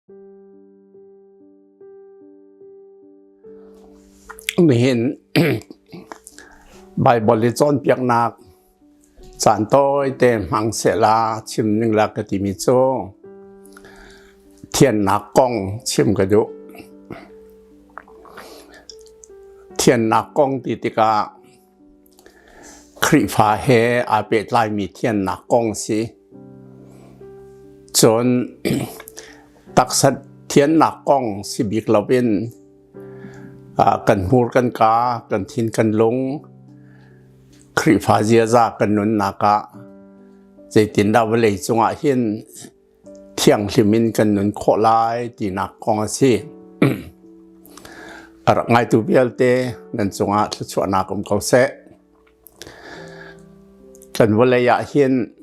Nihin Baibal i cawnpiaknak caan tawite hmang sehla chim ning la ka timi cu thiannak kong chim ka duh. Thiannak kong ti tikah Khrihfa he aa pehtlaimi thiannak kong a si. Cun taksa thiannak kong si bik loin kan hmur kan kaa, kan thin kan lung, Khrihfa ziaza kan nunnak ah zeitindah vawlei cungah hin thianghlim in kan nun khawh lai tinak kong a si. A rak ngaitu vialte nan cungah thluachuahnak um ko seh. Kan vawlei ah hin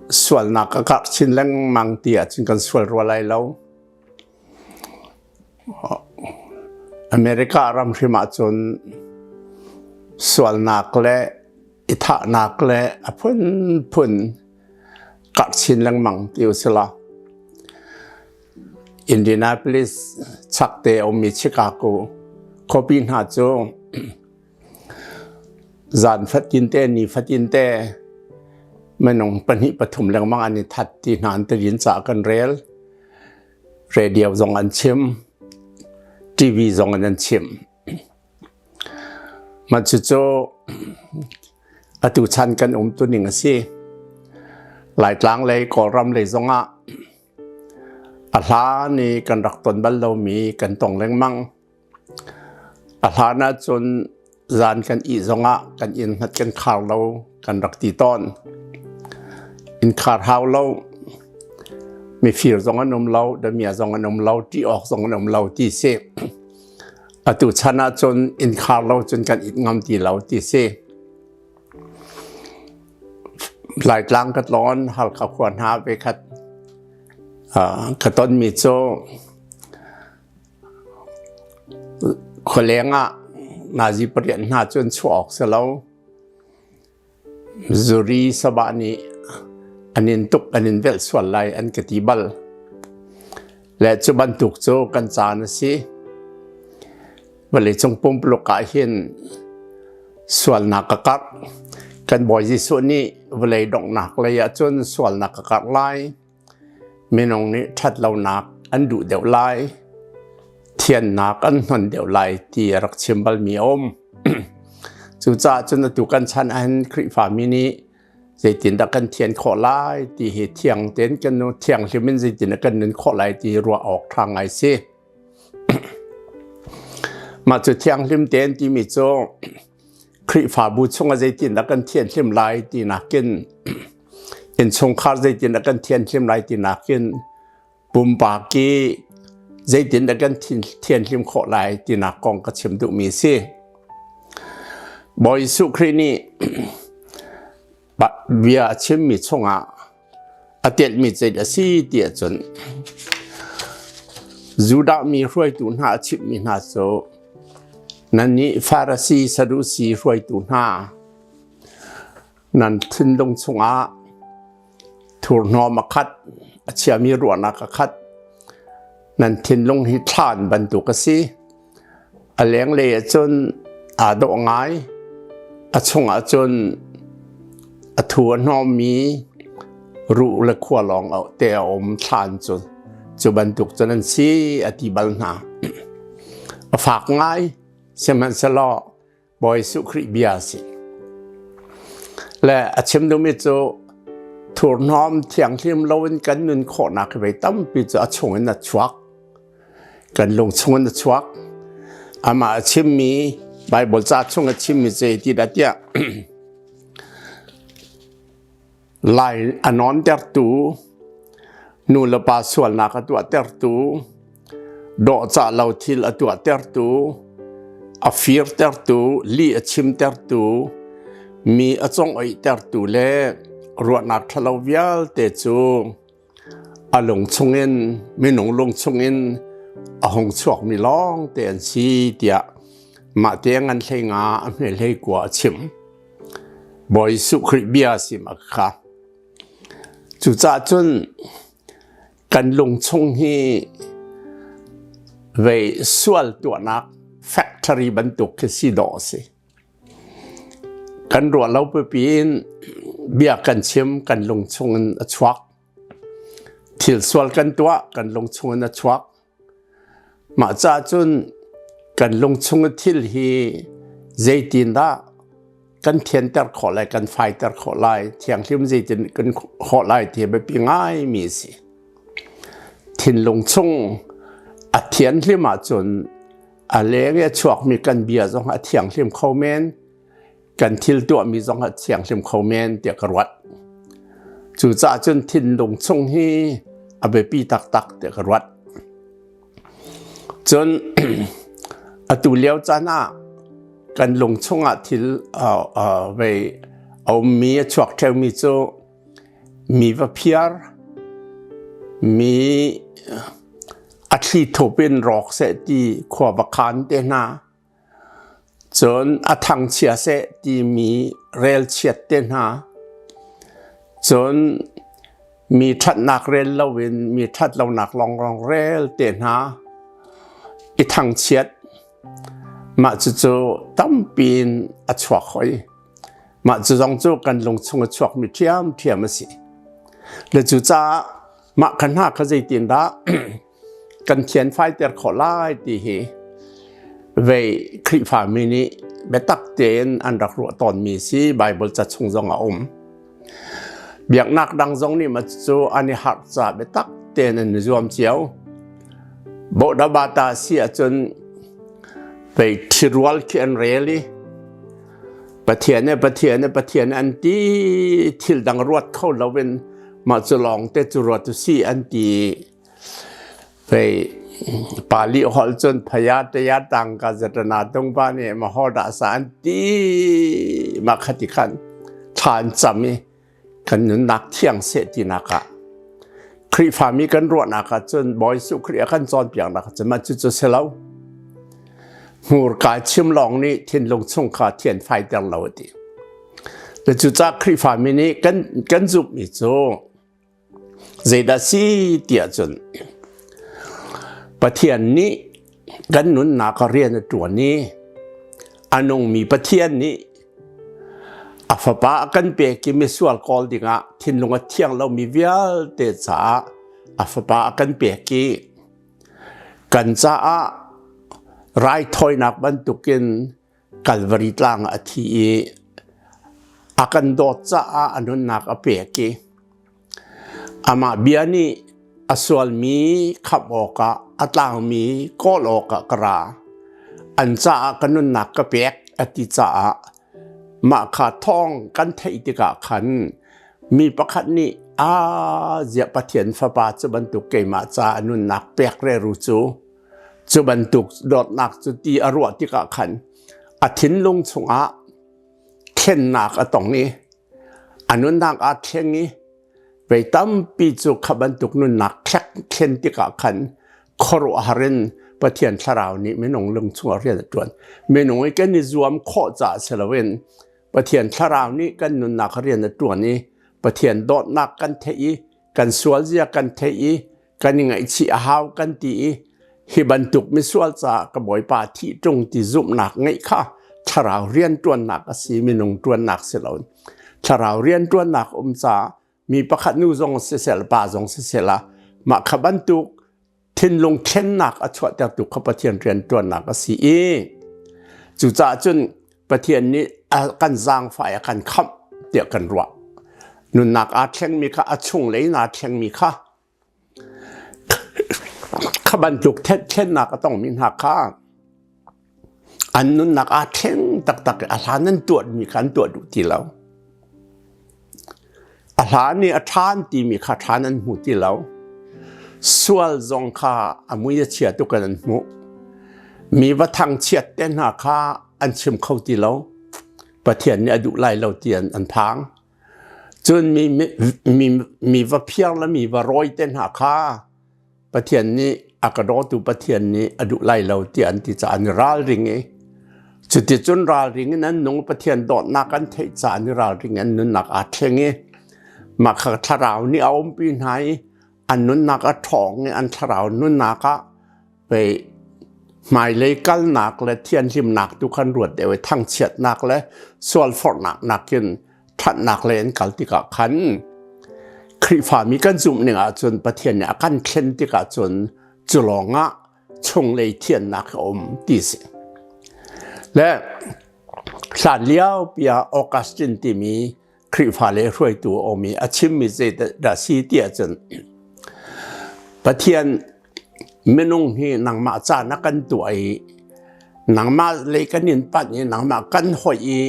sualnak a karh chin lengmang ti ahcun kan sual rua lai lo. America ram hrim ahcun sualnak le i thahnak le a phunphun karh chin lengmang ti u sila. Indianapolis chakte a ummi Chicago khuapi hna cu zan fatin te ni fatin te minung pahnih pathum lengmang an i that ti hna an tilin ca kan rel. Radio zong an chim, TV zong in an chim. Mah cucu atu chan kan umtuning a si. Laitlang lei Kawlram lei zongah a hlan i kan rak ton bal lomi kan tong lengmang. A hlan ahcun zan kan ih zongah kan inn hngat kan khar lo kan rak ti tawn. Inn khar hau lo, mifir zong an um lo, damiah zong an um lo, ṭih awk zong an um lo ti si. Atu chan ahcun inn khar lo cun kan it ngam ti lo ti si. Laitlang ka tlawn Halkha khua hna ve khat ka tonmi cu khualeng ah nazi pariat hna cun chuah awk si lo. Zuri sabah nih an in tuk an in velh sual lai an ka ti bal. Le cu bantuk cu kan caan a si. Vawleicung pumpuluk ah hin sualnak ka karh. Kan Bawi Jesuh nih vawlei donghnak lei ah cun sualnak ka karh lai. Minung nih ṭhatlonak an duh deuh lai, thiannak an hnon deuh lai ti a rak chim balmi a um. Cucaah cun atu kan chan ahhin Khrihfami nih zeitindah kan thian khawh lai ti hi thiang tein kan nu thianghlim in zeitindah kan nun khawh lai ti ruah awk ṭha ngai si. Mah cu thianghlim tein timi cu Khrihfabu chungah zeitindah kan thianhlim lai ti nakin innchungkhar zeitindah kan thianhlim lai ti nakin pumpak i zeitindah kan thianhlim khawh lai tinak kong ka chim duhmi a si. Bawi Jesuh Khrih nih bia a chimmi chungah a telhmi zei a si ti ahcun Judah mi hruaitu hna a chimhmi hna cu nannih Farasi Sadusi hruaitu hna nan thinlung chungah thurhnawm a khat a chiami ruahnak a khat nan thinlung hi thlan bantuk a si A lenglei ahcun aa dawh ngai. A chungah cun a thu a hnawmmi ruh le khua lawng te a um thlan cu cu bantuk cun an si a ti bal hna. A fak ngai sihmanhsehlaw Bawi Jesuh Khrih bia a si. Le a chim duhmi cu thurhnawm thianghlim loin kan nun khawhnak hi vei tampi cu a chungin a chuak. Kan lung chungin a chuak. Amah a chimmi Bible ca chung a chimmi cu ti dah tiah Lai a nawntertu, nu le pa sualnak a tuahtertu, dawhcah lo thil a tuahtertu, a firtertu, lih a chimtertu, mi a congoihtertu le ruahnak ṭhalo vialte cu a lung chungin minung lung chungin a hung chuakmi lawngte an si tiah mah te ngan hlei nga a hme hlei kua a chim. Bawi Jesuh Khrih bia sim a kha. Cucaah cun Kan lungchung hi vei sual tuahnak factory bantuk khi si dawh a si. Kan ruah lo pipi in bia kan chim kan lungchung in a chuak. Thil sual kan tuah kan lungchung in a chuak. Mah caah cun kan lungchung i thil hi zeitindah kan thianter khawh lai, kan faiter khawh lai, thianghlim zeitin kan khawh lai ti biapi ngaimi a si. Thinlung chung a thianhlim ahcun a leng i a chuakmi kan bia zong a thianghlim kho men. Kan thil tuahmi zong ah thianghlim kho men tiah ka ruat. Cucaah cun thinlung chung hi a biapi taktak tiah ka ruat. Cun atu lio caan ah kan lung chungah thil vei a ummi a chuak ṭheumi cu mi va phiar, mi a thli thup in rawk seh ti khua va khan te hna, Cun a thangchia seh timi relchiat te hna, cun mi ṭhatnak rel loin mi ṭhatlonak lawnglawng rel te hna i thangchiat mah cucu tampi in a chuak hoi. Mah cu zong cu kan lungchung a chuakmi ṭhiamṭhiam a si. Le cucaah mah kha hna kha zeitindah kan thianfaiter khawh lai ti hi vei Khrihfami nih biatak tein an rak ruah tawnmi si Bible ca chung zong a um. Biaknak dang zong nih ma cu an i harh ca biatak tein an i zuam cio. Bawhdabata si ahcun vei ṭhirual khi an rel i Pathian e Pathian e Pathian an ti thil dang ruat kho loin mah cu lawng te cu ruat u si an ti Fei Pali holh cun phaya taya tangka zatana tungpa nih maho dah sa an ti mah kha ti khan thla an cam i kan nunnak thiang seh tinak ah Khrihfami kan ruahnak ah cun Bawi Jesuh Khrih a kan cawnpiaknak ah cun mah cucu si lo. Hmurka chim lawng nih thinlung chung kha thian faiter lo a ti. Le cucaah Khrihfami nih kan kan zumhmi cu Zeidah si tiah cun Pathian nih kan nunnak ah rian a ṭuan i a nungmi Pathian nih a Fapa a kan pek i misual kawl dingah thinlung a thiang lomi vialte caah a Fapa a kan pek i kan caah raithawinak bantukin Kalvari tlang ah a thi i a kan dawt caah a nunnak a pek i amah bia nih a sualmi khamh awkah a tlangmi kawl awkah ka ra. An caah ka nunnak ka pek a ti caah mah kha thawng kan theih tikah khan mi pakhat nih aa ziah Pathian fapa cu bantuk keimah ca a nunnak pek reru cu Cu bantuk dawtnak cu ti a ruah tikah khan a thinlung chungah thlennak a tong i a nunnak aa thleng i vei tampi cu kha bantuk nunnak thlek thlen tikah khan khuaruahhar in Pathian thlarau nih minung lung chungah rian a ṭuan. Minung i kan i zuam khawh caah si loin Pathian thlarau nih kan nunnak rian a ṭuan i Pathian dawtnak kan theih i kan sualzia kan theih i kan i ngaihchih a hau kan ti i hi bantuk misual caah ka Bawipa thih ṭung ti zumhnak ngeih kha thlarau rianṭuannak a si minung ṭuannak si lo thlarau rianṭuannak um caah mi pakhat nu zong siseh pa zong siseh la mah kha bantuk thinlung thlennak a chuahtertu kha Pathian rianṭuannak a si i cucaah cun Pathian nih a kan zaangfah i a kan khamh tiah kan ruah nunnak aa thlengmi kha a chunglei in aa thlengmi kha Kha bantuk thlennak a tongmi hna kha an nunnak aa thleng taktak i a hlan an tuahmi kha an tuah duh ti lo. A hlan i a ṭhan timi kha ṭhan an hmu ti lo. Sual zong kha a mui a chia tuk in an hmuh. Mi va thangchiat te hna kha an chim kho ti lo. Pathian nih a duh lai lo ti an, an phang. Cun mi, mi, mi va phiar le mi va rawi te hna kha Pathian nih a ka dawtu Pathian nih a duh lai lo tiah an ti caah an i ralring i cuticun ralring in an nung Pathian dawtnak an theih caah an i ralring an nunnak aa thleng i mah kha thlarau nih a umpi hna i. An nunnak a ṭhawng i an thlarau nunnak ah pei hmailei kalnak le thianhlimnak tu khan ruat deuh i thangchiatnak le sualforhnak nakin ṭhatnak lei an kal tikah khan Khrihfami kan zumh ning ahcun Pathian nih a kan thlen tikah cun cu lawngah chunglei thiannak a um ti si. Le hlan lio pi ah Augustine timi Khrihfa le hruaitu a um i a chimmi zeidah si ti ahcun Pathian minung hi nangmah ca na kan tuah i nangmah lei kan in panh i nangmah kan hoih i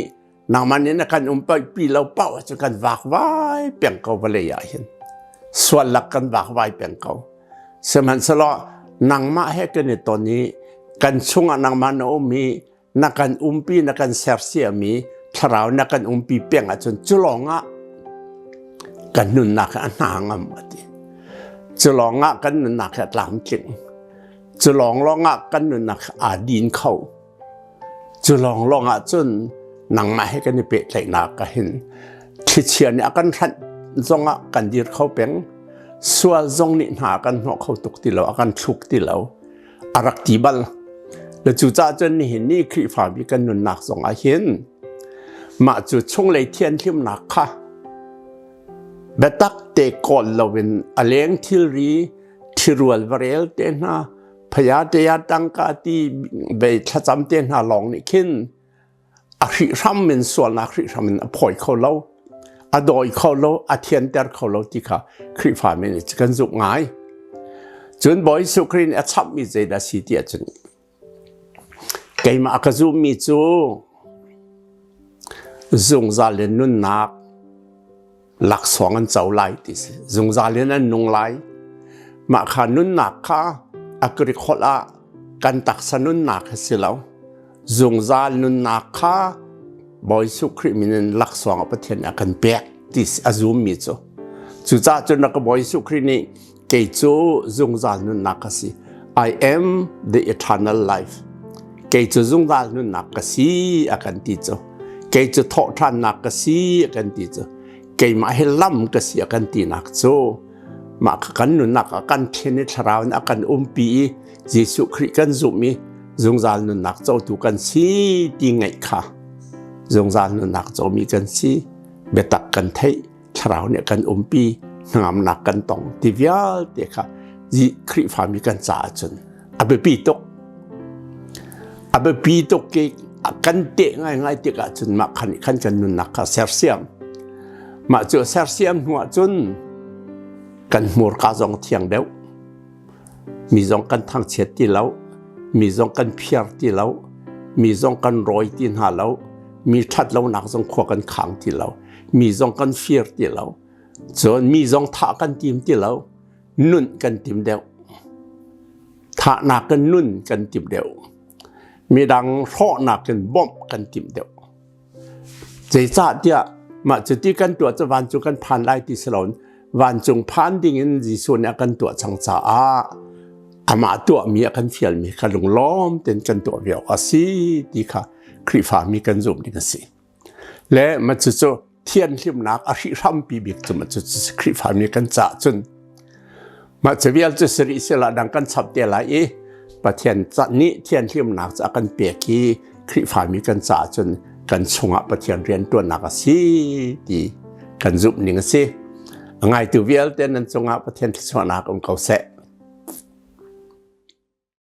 nangmah nih na kan um pi lo paoh ahcun kan vakvai peng ko vawlei ah hin sual lak kan vakvai peng ko sihmanhsehlaw nangmah he kan i ton i kan chungah nangmah na um i na kan umpi na kan sersiam i thlarau na kan umpi peng ahcun cu lawngah kan nunnak a hna ngam a ti cu lawngah kan nunnak hi a tlamtling cu lawng lawngah kan nunnak aa din kho Cu lawnglawng ahcun nangmah he kan i pehtlaihnak ah hin thlichia nih a kan hranh zongah kan dir kho peng. Sual zong nih hna a kan hnawh kho tuk ti lo, a kan thluk ti lo. A rak ti bal. Le cucaah cun nihin ni Khrihfami kan nunnak zong ah hin mah cu chunglei thianhlimnak kha biatak te kawl loin a leng thilri ṭhirual va rel te hna phaya te tangka ti bei thlacam te hna lawng nih khin a hrihhram in sualnak hrihhram in a phawi kho lo a dawi kho lo a thianter kho lo ti kha Khrihfa mi nih kan zumh ngai cun Bawi Jesuh Khrih nih a chapmi zeidah si ti ahcun keimah ka zummi cu zungzal in nunnak laksawng an co lai ti si zungzal in an nung lai mah kha nunnak kha a Greek holh ah kan taksa nunnak a si lo zungzal nunnak kha Bawi Jesuh Khrih min in laksawng a Pathian a kan pek ti a zummi cu cucaah cun ka Bawi Jesuh Khrih nih kei cu zungzal nunnak ka si I am the eternal life kei cu zungzal nunnak ka si a kan ti cu kei cu thawhṭhannak ka si a kan ti cu keimah hi lam ka si a kan tinak cu mah kha kan nunnak a kan thlen i thlarau in a kan umpi i Jesuh Khrih kan zumh i zungzal nunnak cotu kan si ti ngaih kha zungzal nunnak comi kan si biatak kan theih thlarau nih kan umpi hnangamnak kan tong ti vialte kha Khrihfami kan caah cun a biapi tuk a biapi tuk i kan teh ngaingai tikah cun mah khan khan kan nunnak kha sersiam mah cu sersiam hnu ah cun kan hmurka zong thiang deuh mi zong kan thangchiat ti lo mi zong kan phiar ti lo mi zong kan rawi ti hna lo mi ṭhat lonak zong khua kan khang ti lo mi zong kan fir ti lo cun mi zong thah kan tim ti lo nun kan tim deuh thahnak in nun kan tim deuh midang hrawhnak in bawmh kan tim deuh zeicahtiah mah cuti kan tuah cu vancung kan phan lai ti si loin vancung phan ding in Jesuh nih a kan tuah cang caah amah tuahmi a kan fialmi kha lunglawm tein kan tuah ve awk a si ti kha Khrihfami kan zumh ding a si. Le mah cucu thianhlimnak a hrihhrampi bik cu mah cucu Khrihfami kan caah cun mah cu vial cu si rih sila dang kan chap te lai i Pathian nih thianhlimnak cu a kan pek i Khrihfami kan caah cun kan chungah Pathian rianṭuannak a si ti kan zumh ning a si. A ngaitu vialte nan cungah Pathian thluachuahnak um ko seh.